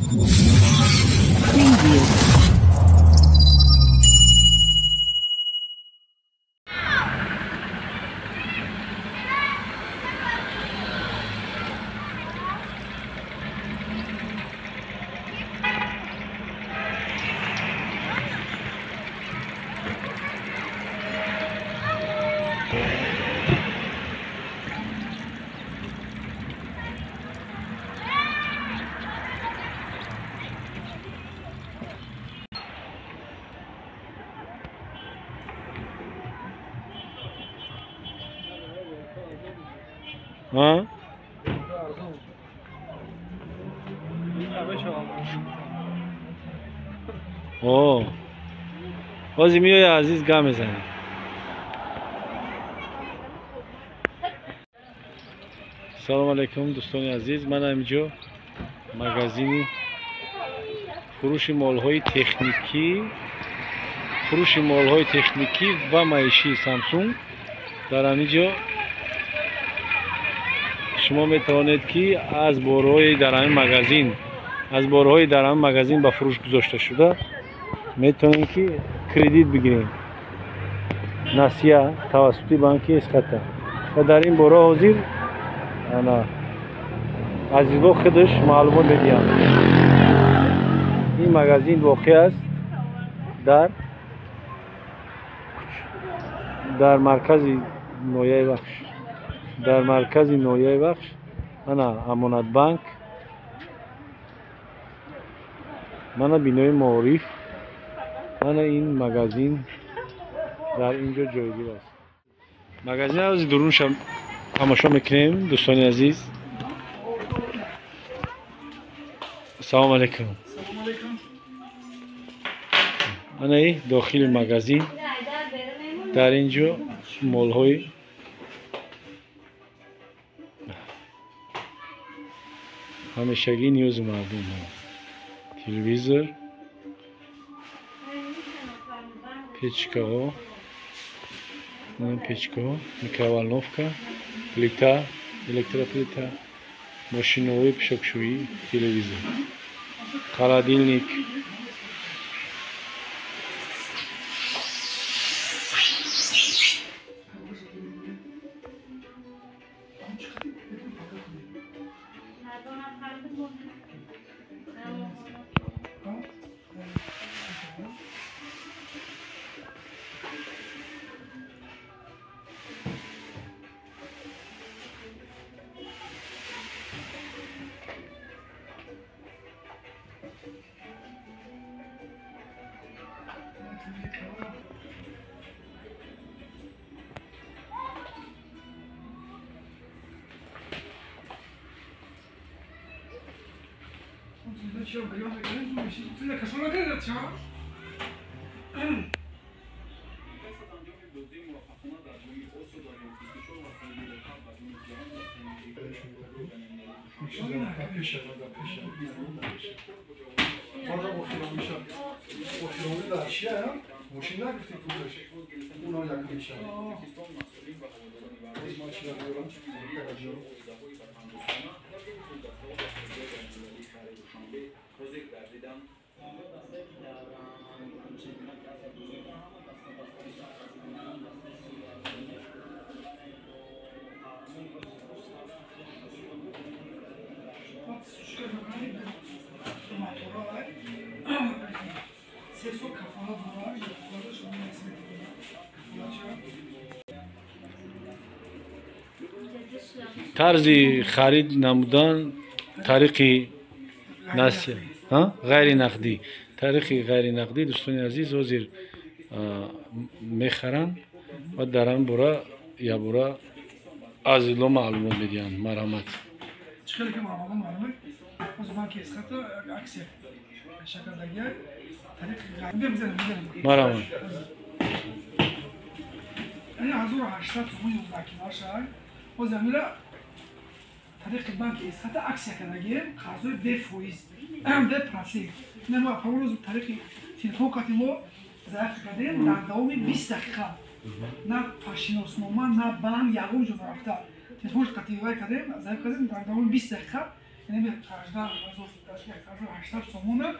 Preview. ها؟ О, ҳозир меои, азиз, гап мезанем. Салому алайкум, дӯстони азиз. Ман ҳаминҷо магазини фурӯши молҳои техникӣ, фурӯши молҳои техникӣ ва маишии Самсунг. Дар ҳамин ҷо шумо метавонед, ки аз борҳои дар ҳамин магазин, аз борҳои дар ҳамин магазин ба фурӯш гузошта шуда, метавонед, ки кредит бигиред, насия тавассути банки Эсхата. Ва дар ин бора ҳозир ана Азизло худаш маълумот медиҳам. Ин магазин воқеъ аст дар маркази ноҳияи Вахш, дар маркази ноҳияи Вахш. Ана Амонатбанк, мана бинои маориф, мана ин магазин дар ин ҷо ҷойгир аст. Магазин аз дурунша тамошо мекунем, дӯстони азиз. Салому алайкум. Ана и дохили магазин. Дар ин ҷо молҳои ҳамешагӣ ниёзи мардум: телевизор, печкаҳо, печкаҳо, микроволновка, плита, электроплита, мошинаҳои пӯшокшӯӣ, телевизор, холодильник. Тарзи харид намудан тариқи насия ғайри нақдӣ, тариқи ғайри нақдӣ. Дӯстони азиз, ҳозир мехаранд ва дар ан бора якбора азизло маълумот медиҳанд. Марҳамат. Чӣ хеле ки маълум, ҳозир банки Эсхата аксия шакардагия тариқи. Марҳамат. 1800 сомон 11 килоша. Ҳозир амира тариқи банки Эсхата аксия кардагием, қарзои бефоиз, бепроцент. Ина мо рӯз тариқи телефон қати мо заявка кардем, дар давоми 20 дақиқа, на шиноснома, на банк, ягон ҷо нарафта, телефонш қати вай кардем, заявка кардем, дар давоми 20 дақиқа Яъне 18,800 сомона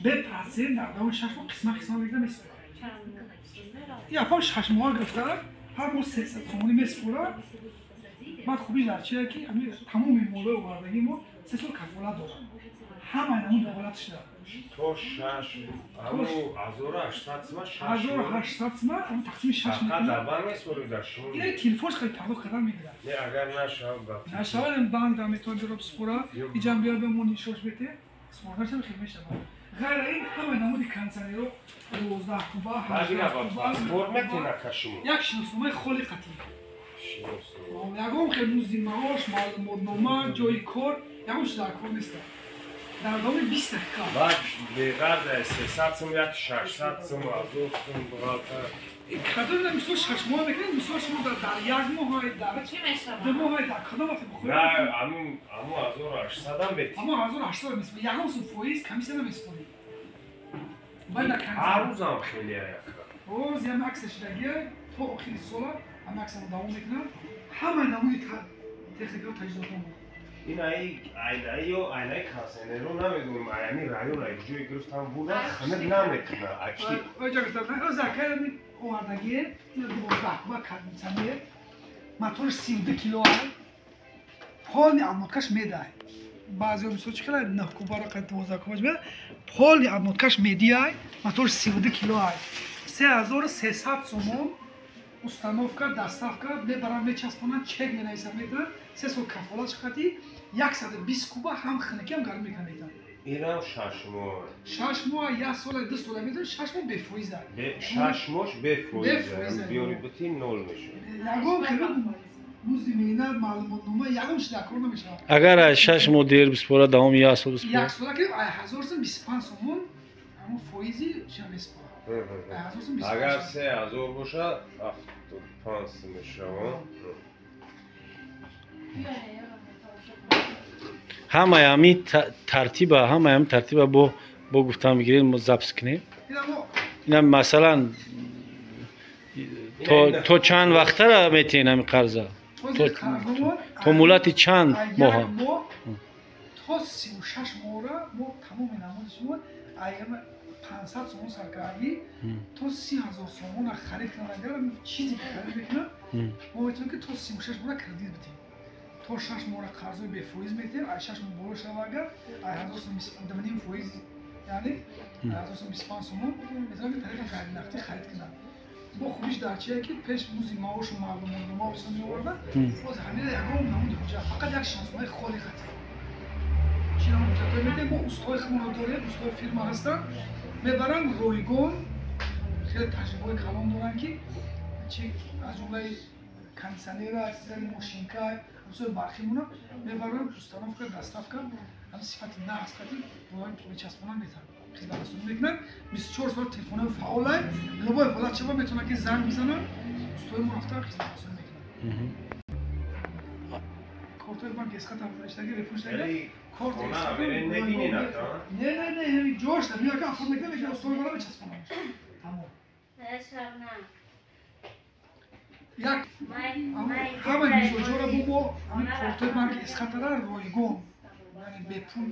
бе процент дар давоми 6 моҳ қисма қисма мегирад, месупорад. Ин апам 6 моҳа гирифта, ҳар моҳ 300 сомонӣ месупорад. Баъд хубиш дар чие ки тамоми молои овардагии мо 3 сол кафолат дорад. Ҳамаи намуди ҳолатш дорад. То 6 1800 сима 1800 сима тақсими 6 фақат дар банк месупоред дар шумо. Ин телефонш хеле пардохт кардан мегирад. Не, агар нашавад ба нашавад банк дар метавонад биёрад супорад, иҷам биёрад бемон нишош бете, супордашам хел мешавад. Ғайр ин ҳамаи намуди кондитсионерҳо 12 куба, 18 куба паспорт метена кашумо. Як шиносномаи холи қатъӣ. Ягон хел музди маош, маълумотнома, ҷои кор, ягон чиз дар кор нест. Дар давоми 20 дақиқа. Баъд беғарз 300 сум, як 600 сум, 1000 сум бухгалтер. Кадом на мисол 6 моҳ мекунед, мисол шумо дар як моҳ, дар ду моҳ, дар кадом вақт бихоҳед? На, аму 1800 ам бетӣ. Аму 1800 месупоред, ягон сум фоиз комиссия намесупоред. Ҳар рӯзам хеле яка. Рӯз ям аксия шудагия то охири сола ам аксияро давом мекунам. Ҳамаи намуди техникаро таҷҳизотҳо. Ин айнаи ё айнаи кондитсионерро намедонам, аями район ай ҷое гирифтам бурдан, хунук намекунад. Ачи. Оҷа гуфтам, оз акай овардагие, ин 12 куба кондитсионер, моторш 32 кило ай, полни обмоткаш медай. Баъзеҳо мисол чӣ хела 9 кубаро қад 12 кубаш медай, полни обмоткаш медиай, моторш 32 кило ай. 3300 сомон установка, доставка, мебарам, мечаспонанд, чек менависам, метавонанд, 3 сол кафолат шақати, 120 куба ҳам хунукӣ ҳам гармӣ мекунад метавонад. Инам 6 моҳ. 6 моҳ, 1 сола, 2 сола метавонад, 6 моҳ бефоиза. 6 моҳ бефоиза. Биёри бити нол мешавад. Ягон хеле музди меҳнат, маълумотнома, ягон чиз дар кор намешавад. Агар аз 6 моҳ дер биспорад, давоми 1 сол биспорад. 1 сола ки 1025 сомон ҳамон фоизи чиа месупорад. Агар 3000 бошад, 75 мешавад. Ҳамаи ҳамин тартиба, ҳамаи ҳамин тартиба бо гуфтан бигиред, мо запис кунем. Ина масалан то чанд вақтара метиҳен ҳамин қарза? То муҳлати чанд моҳа? То 36 моҳра мо тамоми намуди шумо 500 сомон саркардӣ то 30,000 сомона харид кунад, агар чизе ки харид мекунад, мо метавонем ки то 36 моҳра кредит бидиҳем. То 6 моҳра қарзои бефоиз метиҳем, ай 6 моҳ боло шава агар, ай 1000 фоиз, яъне 1025 сомон метавонем ки тариқи ғайринақдӣ харид кунад. Бо хубиш дар чие ки пеш музди маошу маълумотнома офиса меоварданд, боз ҳамина ягон намуди ҳуҷҷат, фақат як шиносномаи холи қатъӣ. Чи намуди ҳуҷҷатҳое медиҳем? Мо устои худмонро дорем, устои фирма ҳастанд, мебаранд ройгон, хеле таҷрибаҳои калон доранд ки чи аз ҷумлаи кондитсионера, системаи мошинка, ҳамсои барқӣ мона мебаранд, установка, доставка, ҳам сифати нағз қатӣ мечаспонанд, метавонанд хизматрасонӣ мекунанд. 24 соат телефонҳои фаъолай, любой ҳолат шава метавонанд ки занг бизананд, устои мо рафта хизматрасонӣ мекунанд. Кортҳои банк Эсхат иштаги репуштаги корт Эсхат не не не ҳамин ҷош да меяка афор мекунад, мекунад устои мара мечаспонанд. Тамом. Як ҳамаи мизоҷоро мо ҳамин кортҳои банки Эсхатара ройгон, яъне бепул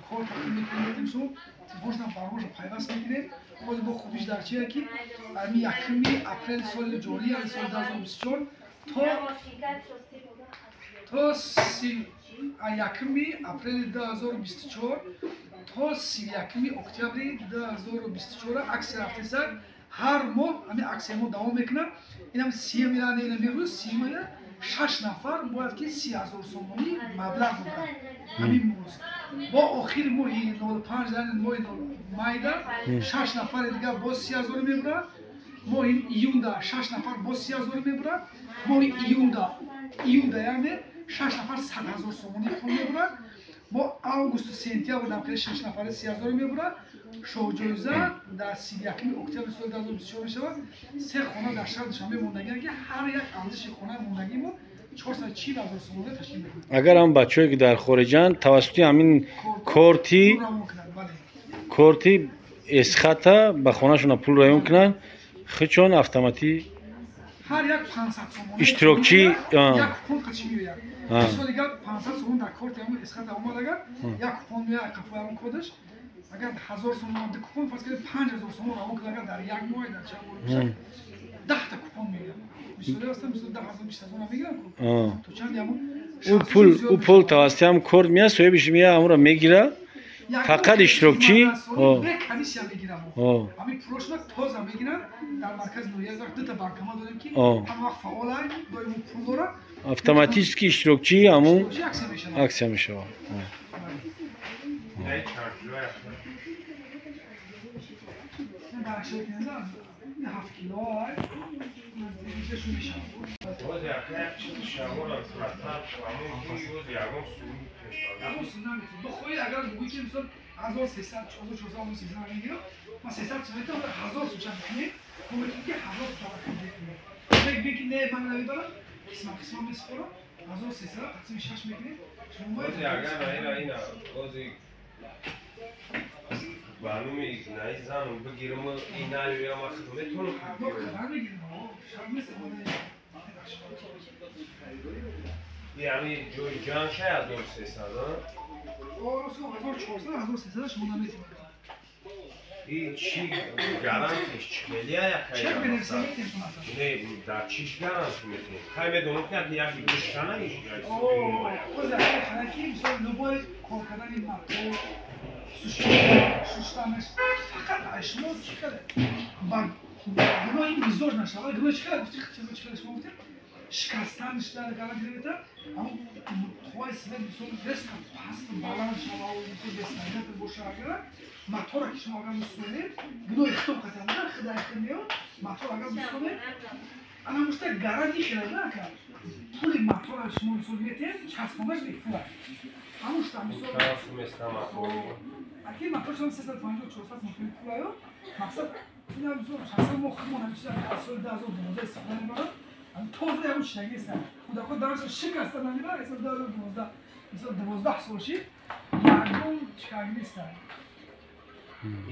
кор тақдим мекунем, шумо телефоншона барномаша пайваст мекунем. Боз бо хубиш дар чие ки ҳамин 1 апрели соли ҷорӣ, яъне соли 2024 то 1 апрели 2024 то 31 октябри 2024 аксия рафтеса, ҳар моҳ ҳамин аксия мо давом мекунад. Инам 30 миллион, инам рӯз 30 миллион, 6 нафар бояд ки 30,000 сомонӣ маблағ бибаранд ҳамин рӯз. Бо охири моҳи 05, яъне моҳи майда 6 нафари дигар боз 30,000 мебаранд. Моҳи июнда 6 нафар боз 30,000 мебаранд. Моҳи июнда яъне 6 нафар 100,000 сомонӣ пул мебаранд. Бо августу сентябр дамхели 6 нафари 30,000 мебаранд. Шоҳҷоиза дар 31 октябри соли 2024 мешавад. 3 хона дар шаҳри Душанбе мондагианд ки ҳар як арзиши хонаи мондагии мо 440,000 сомонӣ ташкил мекунад. Агар ҳам бачаҳое ки дар хориҷанд тавассути ҳамин корти Эсхата ба хонашона пул раён кунанд, худшон автоматӣ Ҳар як 500 сомонӣ иштирокчӣ як купон қачи меояд. Мисол агар 500 сомон дар корти ҳамон Эсхата омад, агар як купон меояд қафои ҳамон кодаш, агар 1000 сомон ду купон, фарз кунед 5000 сомон равон кунад, агар дар як моҳ дар чанд моҳ бошад, 10 та купон меояд. Мисоле ҳастам, мисол 10 000, 20 000 мегирам ку то чанд ҳамон ӯ пул тавассути ҳам корт меяд, соҳибиш меяд, ҳамонро мегирад. Фақат иштирокчӣ бе комиссия мегирам. Ҳамин пулошона тоза мегиранд. Дар маркази ноҳия дута банкомат дорем, ки ҳама вақт фаъолай, доимо пул дорад. Автоматически иштирокчӣ ҳамун аксия мешавад. 7 кило. Боз як чизи шавора суратар ҳамон бӯи ягон сум. Ягон сум наметавон бихоҳӣ. Агар бигӯӣ, ки мисол 1300, 1400, 1300 мегирам, ман 300 сум метавонам, 1000 сум чанд мекунем, мо метавонем, ки 1000 сум кредит кунем. Бигӯӣ, ки не, ман намебарам, қисма қисма месупорам, 1300 тақсими шаш мекунем. Бози агар ина бози ба номи наи занам бигирам, ин наёя, ман худам метавонам? Мегирам, шарт нест. Яъни ҷои ҷанша 1300? 1400, 1300 шумо наметавонед. И чӣ гарантиш чӣ хелия? Чек менависем. Не, дар чиш гаранти метавонед? Хай, медонам, ки як гӯштана. Ки мисол любой кор кардани мотор, шуштанаш, фақат шумо чӣ қадар ба гуноҳи мизоҷ нашавад. Гуноҳ чӣ қадар гуфти, чӣ қадар шумо гуфтед, шикастанаш дар гаранти наметавад. Аммо қувваи свет мисол резко паст баланд шава, мисол бестандартен боша, агар мотора ки шумо агар мисолед, гуноҳи хитоб қатъан хидай хид меёд. Мотор агар мисолед, ана мушта гаранти хеле ака пули мотора шумо мисол метиҳед, часпонаш бепул аст. Ҳамушта мисол аки мотор шумо 350, 400 сом пулаё. Мақсад ина, мисол шахсан мо худмон ҳамин чиза аз соли 2012 истифода мебарам, тоза ягон чизаги нест. Кӯдакҳо дарашо шикаста намебарад. Соли 2012, мисол 12 сол шид, ягон чикаги нест.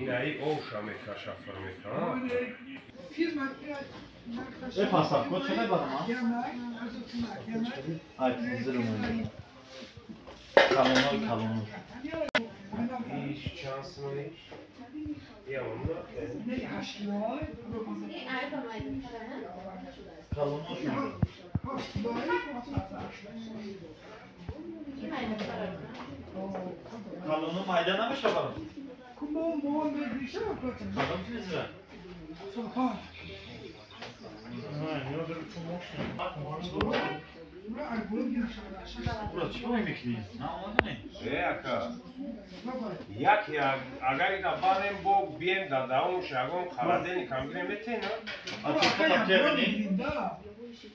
Инаи овша мекаша, фир мекана. Фирма. Э, поставка чӣ мебарам? Ай, телевизор калоно, калоно. Иш чанд сомонӣ? Не, 8 кило. Калоно. 8 кило. Калоно майда намешавад. Кумон мон мегиша. Кадом телевизора? 45. Ура, чӣ кор мекунӣ? Наомадани? Э, ака. Як агар ина барем, бо бием, дар давомаш ягон холодильник ам гирем, метена? А телефон аптекани?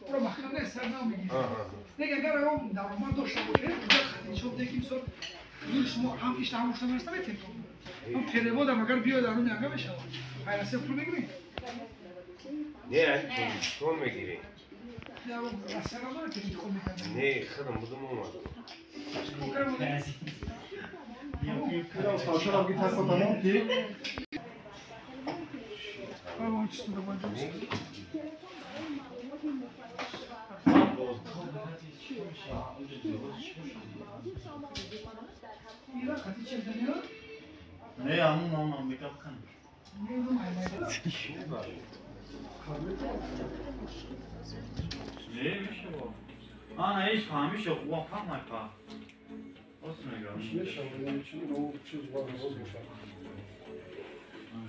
Ура, маҳкам нест, сар намегирем. Нег агар ягон даромад дошта бошед, чоп деки, мисол ҳузури шумо ҳам ишта ҳам ушта мерасад, метем. Ҳам перевод ам агар биёяд, дар руми ага мешавад. Хайрасе пул мегирем? Не, ани Тоҷикистон мегирем. Россия надорад, ки интихоб мекардем. Не, худам будам, омадам. Савшарам ки тако тамом ки? Вам чисто добавить. Ира, хати чек дамира? Не, ҳамун ҳамун мекап кан. Не, думай, Не, мешава. Ана иш фаҳмиша, хубам фаҳмай па. Рост мегӯям. Мешава, чи чиз бояд боз бошад.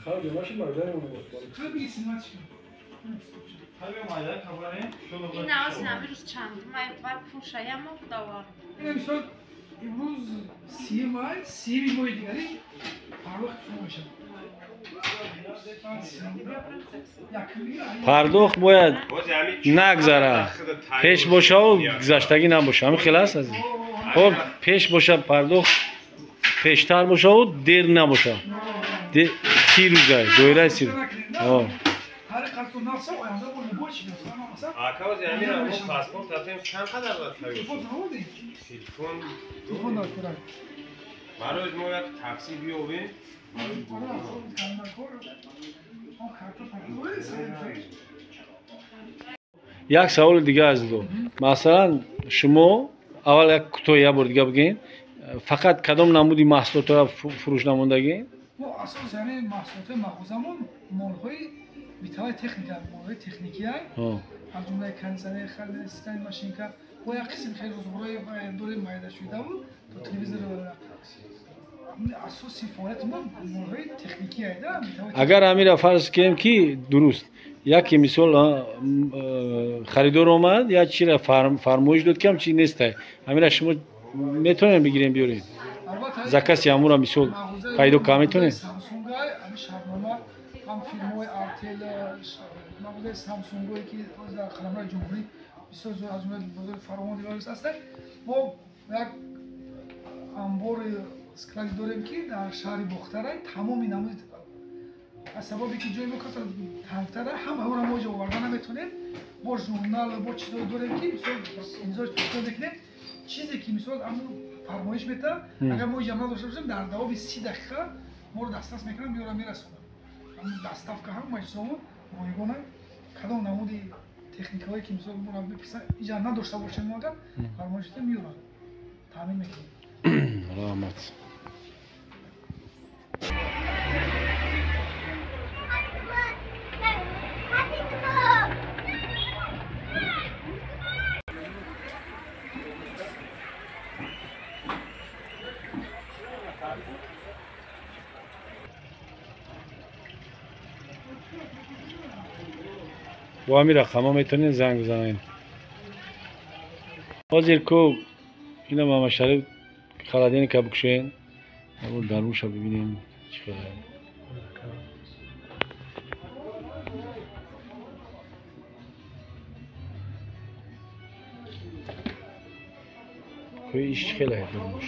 Хайр, наши майдани он боз. Хай, биги снимать. Хайр, майда кабарем. Ин навоз нами рӯз чанд май ва пулшаямо худовар. Ина мисол имрӯз 30 май, 30-ми моҳи дигари пардохт шумо мешавад. Пардохт бояд нагзара, пеш бошаву гузаштагӣ набоша. Ҳамин хел аст, азиз. Хоб, пеш боша, пардохт пештар бошаву дер набоша. 30 рӯза, доираи 30. Ака, ози ҳамин мо паспорт атем, чанд қадар бад тайёр? Телефон. Барои мо як такси биёбем. Як саволи дига азизо. Масалан, шумо аввал як кӯтоҳ як бор дига бигӯед, фақат кадом намуди маҳсулотро фурӯш намондагӣ? Мо асос яъне маҳсулотҳои мағозамон молҳои битаваи техника, молҳои техникия, аз ҷумлаи кондитсионер, стиральная машинка, бо як қисм хеле рӯзғорҳои дорем майдашуда буд, то телевизор. Асоси фаъолияти мо молҳои техникия. Агар ҳамира фарз кунем ки дуруст, яке мисол харидор омад, як чиро фармоиш дод ки ҳам чи нестай, ҳамира шумо метавонем бигирем биёрем? Закази ҳамура мисол пайдо карда метавонем? Шартнома ҳам фирмаҳои Артел, мағозаи Самсунгое ки дар қаламрави ҷумҳурӣ бисёр аз ҷумлаи бозори фаровон ҳастанд. Мо як анбори склади дорем ки дар шаҳри Бохтарай тамоми намуди, аз сабабе ки ҷои мо касра тангтара, ҳама ӯро мо иҷо оварда наметавонем. Бо журнал, бо чизҳое дорем ки мисол инзор пешниҳод мекунем, чизе ки мисол ҳамун фармоиш метавад, агар мо иҷа надошта бошем, дар давоми 30 дақиқа моро дастрас мекунанд, меёранд, мерасонанд. Ҳамун доставка ҳам маҷлисомон ройгона. Кадом намуди техникаҳое ки мисол моро бипурсанд, иҷа надошта бошем, мо агар фармоиш метавем, меёранд, таъмин мекунем. Раҳмат. Бо ҳамин рақамҳо метавонед занг бизанед. Ҳозир ку ина Мамадшариф холодильника бикушоен, дарунша бибинем чӣ хел. Ку иш чӣ хел ай дарунш?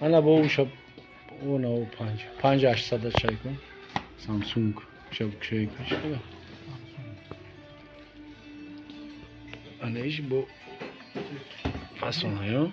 Ана бо уша она о 5 800 чай кун. Samsung уша бикушои кун чӣ хел? Ана иш бо фасона ё?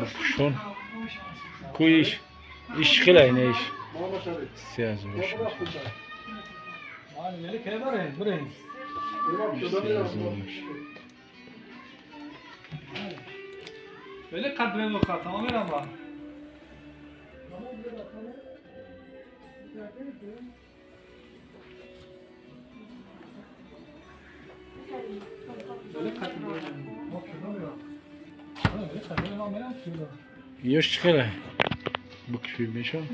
Бупушон. Ку иш? Иш чӣ хел ай не иш? 3000. ولی قدر نخواد تمام میرم با. Ёш чӣ хел ай? Бикуши мешавад?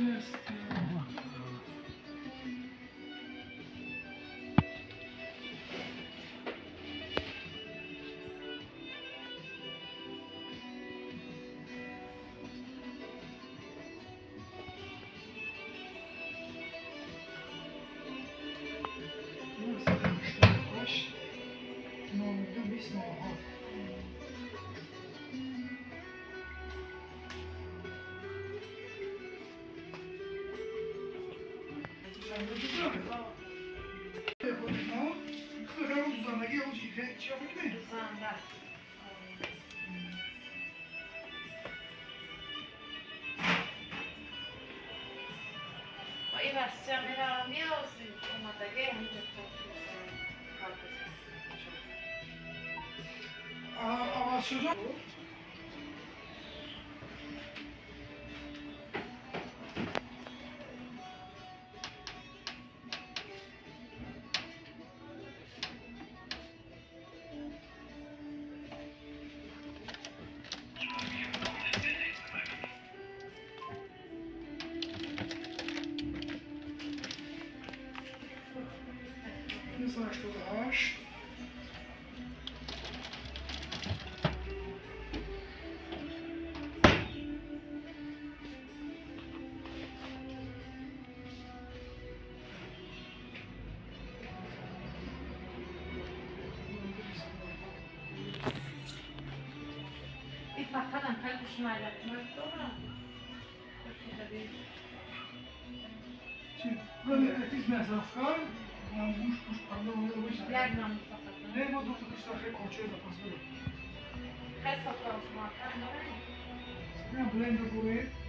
388. Не, мо ду та кишта хе корче запас дорем. Блендер дорем.